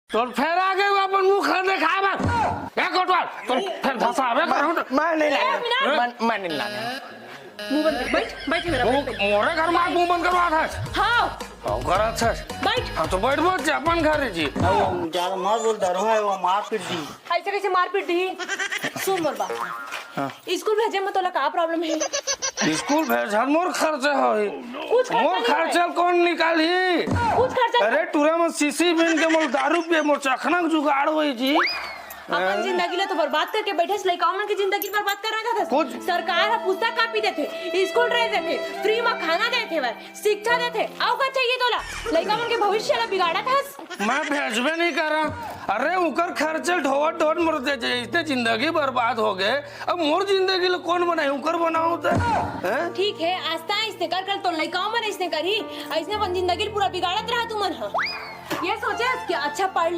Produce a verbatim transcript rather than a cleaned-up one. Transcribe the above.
तोर फेर आ गए अपन मुंह खा देखाए बर। ए कोटवाल, तोर फेर धसावे कर हम। मैं नहीं लाना। मैं, मैं नहीं लाना। मुंह बंद कर, बैठ, बैठ मेरा, तू बैठ, बैठ। मोरे घर में मुंह बंद करवा था। हाँ। हाँ, करा था। बैठ। हम तो बैठ, बैठ जा अपन घर जी। ज्यादा मत बोल, दारू है वो मारपीट दी। ऐसे कैसे मारपीट दी? सुन मोर बात। हाँ। स्कूल भेजे में तोला का प्रॉब्लम है? स्कूल भेज हर मोर खर्चा होही। कुछ खर्चा मोर नहीं है। खर्चा कौन निकाली? कुछ खर्चा अरे टूरा में सीसी बिन के मोल दारू पिए मोर चखना के जुगाड़ होई जी। अपन जिंदगी ला तो बर्बाद करके बैठे से लइका मन की जिंदगी बर्बाद कर रहा था। कुछ सरकार ह पुस्तक कापी देथे, स्कूल ड्रेस देथे, फ्री में खाना देथे, शिक्षा देथे, अउ का चाहिए तोला? लइका मन के भविष्य ला बिगाड़त हस। मैं भेजबे नहीं करा। अरे उकर खर्चे ढोवत ढोवत मोर दे जे, इतने जिंदगी बर्बाद हो गए। अब मोर जिंदगी ला कौन बनाए, उकर बनाओ तो। हैं? ठीक है, आस्ता इसने कर, कल तो लइका मन इसने करी, इसने अपन जिंदगी ला पूरा बिगाड़त रहा तुमन ह। ये सोचे कि अच्छा पढ़